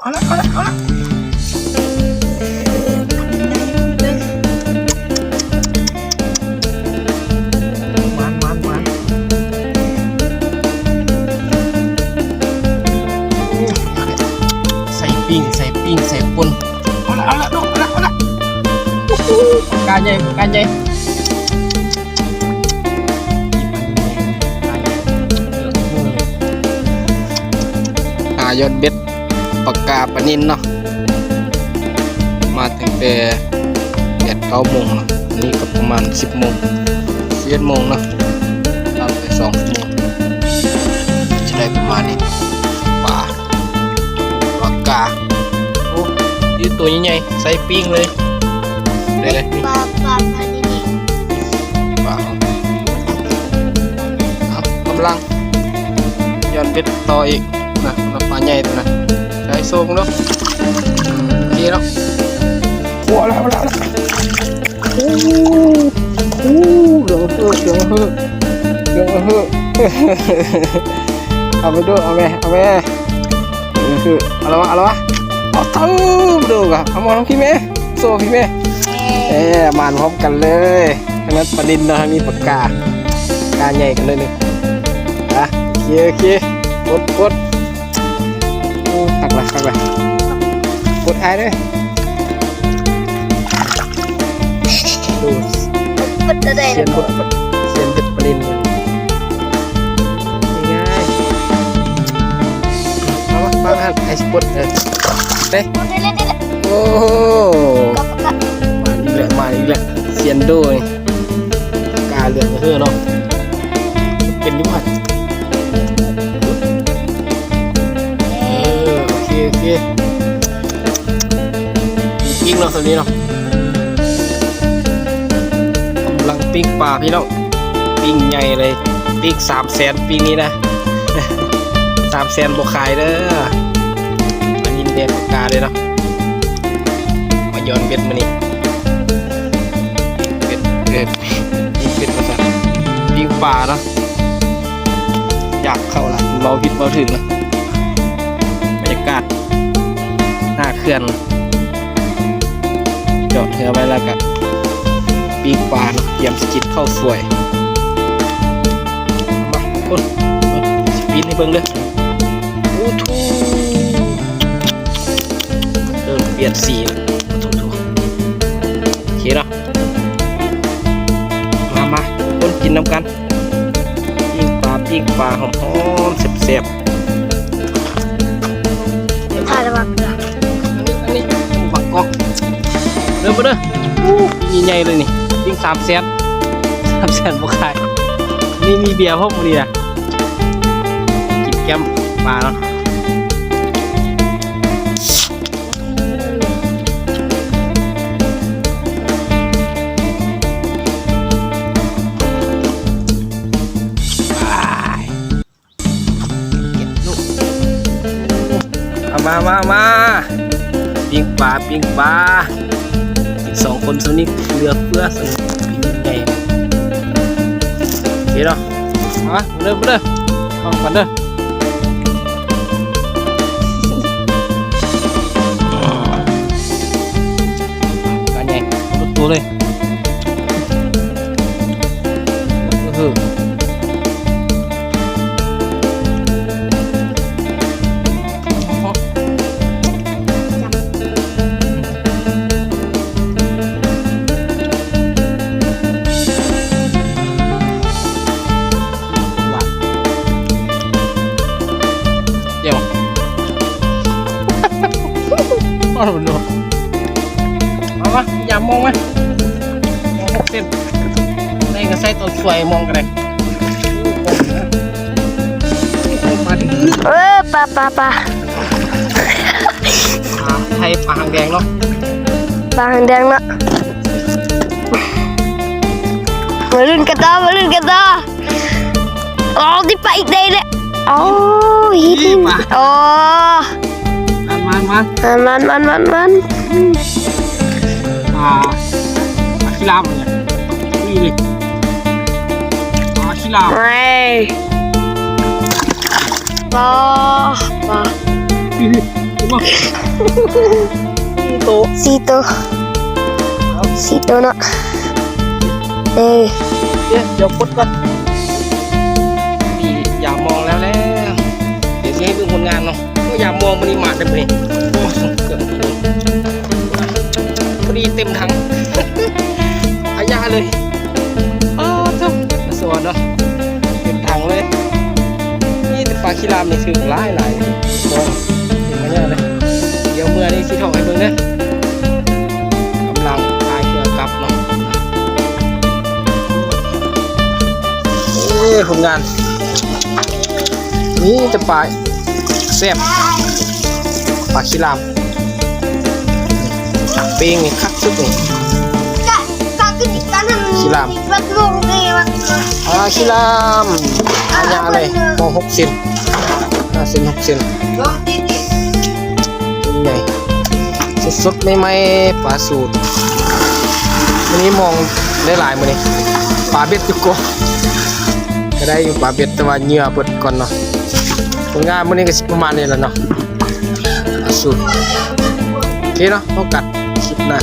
ເອົາລະ ເອົາລະ ເອົາລະ ໝານ ໝານ ໝານ ໃສ່ປີ້ງ ໃສ່ປີ້ງ ໃສ່ປົ່ນ ເອົາລະ ເອົາລະ ເອົາລະ ເອົາລະ ປາກາໃຫຍ່ ປາກາໃຫຍ່. ຫາຢອດເບັດປາກາປານິນເນາະ ມາຕັ້ງແຕ່ແປດເກົ້າໂມງເນາະ ອັນນີ້ກໍປະມານສິບໂມງ ສິບເອັດໂມງເນາະ ຜ່ານໄປສອງຊົ່ວໂມງ ຈະໄດ້ປະມານນີ້ ປາ ປາກາ ໂອ້ ຢູ່ໂຕໃຫຍ່ໆ ໃສ່ປີ້ງເລີຍ ເດ້ ປາ ປາ ປານີ້ ປາ ເອົາ ກຳລັງ ຢ່ອນເບັດຕໍ່ອີກນະ ປາໃຫຍ່ໂຕນັ້ນ ໃສ່ໂຊກເນາະ ໂອເຄເນາະ ໂອ້ ເອົາລະ ເອົາລະ ເອົາລະ ໂອ້ ໂອ້ ເຫຼືອງເຮີ ເຫຼືອງເຮີ ເຫຼືອງເຮີ ເອົາໄປດູ ເອົາແມ່ ເອົາແມ່ ເອີ ເອົາລະວະ ເອົາລະວະ ເອົາ ເອົາ ດູກະ ເອົາມາທາງພີ້ແມ່ ໂຊພີ້ແມ່ ເອີ ມາພ້ອມກັນເລີຍ ທາງນັ້ນປານິນເນາະ ທາງນີ້ປາກາ ປາກາໃຫຍ່ກັນເລີຍນີ້ ອ່ະ ໂອເຄ ໂອເຄ ກົດ ກົດ ໂອ້ ຄັກລະ ຄັກລະ ກົດອ້າຍເດີ ດູ ເປັນຕາໄດ້ ຊຽນເບັດ ຊຽນເບັດປານິນ ງ່າຍໆ ມາ ມາ ມາ ອ້າຍຊິປົດ ເອີ ເດ້ ໂອ້ ມາອີກແລ້ວ ມາອີກແລ້ວ ຊຽນໂດນີ້ ປາກາເຫຼືອງເຮີເນາະ ເປັນຢູ່ຫັ້ນ ເອີ ໂອເຄ ໂອເຄ ປີ້ງເນາະ ສ່ຳນີ້ເນາະ ກຳລັງປີ້ງປາພີ່ນ້ອງ ປີ້ງໃຫຍ່ເລີຍ ປີ້ງສາມແສນປີນີ້ນະ ສາມແສນບໍ່ຂາຍເດີ ອັນນີ້ແມ່ນປາກາເລີຍເນາະ ມາຢ່ອນເບັດມື້ນີ້ ເປັດ ເປັດ ປີ້ງເປັດວ່າຊັ້ນ ປີ້ງປາເນາະ ຢາກເຂົ້າລະ ເວົ້າຜິດເວົ້າຖືກນະ ບັນຍາກາດໜ້າເຂື່ອນ ຈອດເຮືອໄວ້ແລ້ວກະປີ້ງປາເນາະ ກຽມຊິກິນເຂົ້າສວຍ ມາ ໂອ້ຍ ຊິປີ້ງໃຫ້ເບິ່ງເດີ ໂອ້ໂທ້ ເລີ່ມປ່ຽນສີແລ້ວ ໂອ້ໂທ້ ໂອເຄເນາະ ມາ ມາ ຄົນກິນນຳກັນ ປີ້ງປາ ປີ້ງປາຫອມໆ ແຊບໆ ຖ່າຍລະຫວ່າງເທື່ອ ອັນນີ້ ອັນນີ້ ບັກກອກ ເດີມາເດີ ໂອ້ ປີ້ງໃຫຍ່ເລີຍນີ້ ປີ້ງສາມແສນ ສາມແສນບໍ່ຂາຍ ນີ້ມີເບຍພ້ອມມື້ນີ້ນະ ກິນແກ້ມປາເນາະ. ເອົາມາ ມາ ມາ ປີ້ງປາ ປີ້ງປາ ກິນສອງຄົນຊ່ວງນີ້ເຫຼືອເຟືອ ປີ້ງໃຫຍ່ ໂອເຄເນາະ ມາ ເດີ ເດີ ເຂົ້າກັນເດີ ປາໃຫຍ່ ເອົາໂຕເລີຍ ເອີ ດຽວ ມາ ມາ ຢາມມອງມາ ມອງຫົກເສັ້ນ ໃນກະໃສ່ຕອນສວຍມອງກະໄດ້ ເອີ ປາ ປາ ປາ ປາໄທ ປາຫາງແດງເນາະ ປາຫາງແດງເນາະ ມາລຸ້ນກັນຕໍ່ ມາລຸ້ນກັນຕໍ່. ອໍ ຕິດປາອີກໄດ້ແຫຼະ ອໍ ອີ່ມ ອໍ ມາ ມາ ມາ ມັນ ມັນ ມັນ ມັນ ປາ ປາຂີ້ລາມເນຍ ອີ່ມ ປາຂີ້ລາມ ໂອ້ຍ ປາ ປາ ອີ່ມ. ສີ່ໂຕ ສີ່ໂຕເນາະ ເອີ ດຽວ ດຽວປົດກ່ອນ ນີ້ ຢາມມອງແລ້ວ ແລ້ວ ດຽວຊິໃຫ້ເບິ່ງຜົນງານເນາະ. ໂອ້ ຢາມມອງມື້ນີ້ໝານເດີມື້ນີ້ ໂອ້ ເກືອບ ພໍດີເຕັມຖັງ ອາຍາເລີຍ ອ້າວ ໂທ້ ສະອອນເນາະ ເຕັມຖັງເລີຍ ມີແຕ່ປາຂີ້ລາມນີ້ຖືກຫຼາຍໆ ເປັນອາຍາເລີຍ ດຽວເມື່ອນີ້ຊິຖອກໃຫ້ເບິ່ງເດີ ກຳລັງພາຍເຮືອກັບເນາະ ເອີ ຜົນງານ ມີແຕ່ປາແຊບ ປາຂີ້ລາມ ປີ້ງນີ້ຄັກສຸດນີ້ ຂີ້ລາມ ປາຂີ້ລາມ ອາຍາເລີຍ ເອົາຫົກເຊັນ ຫ້າເຊັນ ຫົກເຊັນ ໃຫຍ່ ສົດໆ ໃໝ່ໆ ປາສູດ ມື້ນີ້ມອງໄດ້ຫຼາຍມື້ນີ້ ປາເບັດຢູ່ກໍ ກໍໄດ້ຢູ່ປາເບັດ ແຕ່ວ່າເຫຍື່ອເບິດກ່ອນເນາະ. ຜົນງານມື້ນີ້ກໍຊິປະມານນີ້ແຫຼະເນາະ ປາສູດ ໂອເຄເນາະ ພົບກັນຄລິບໜ້າ.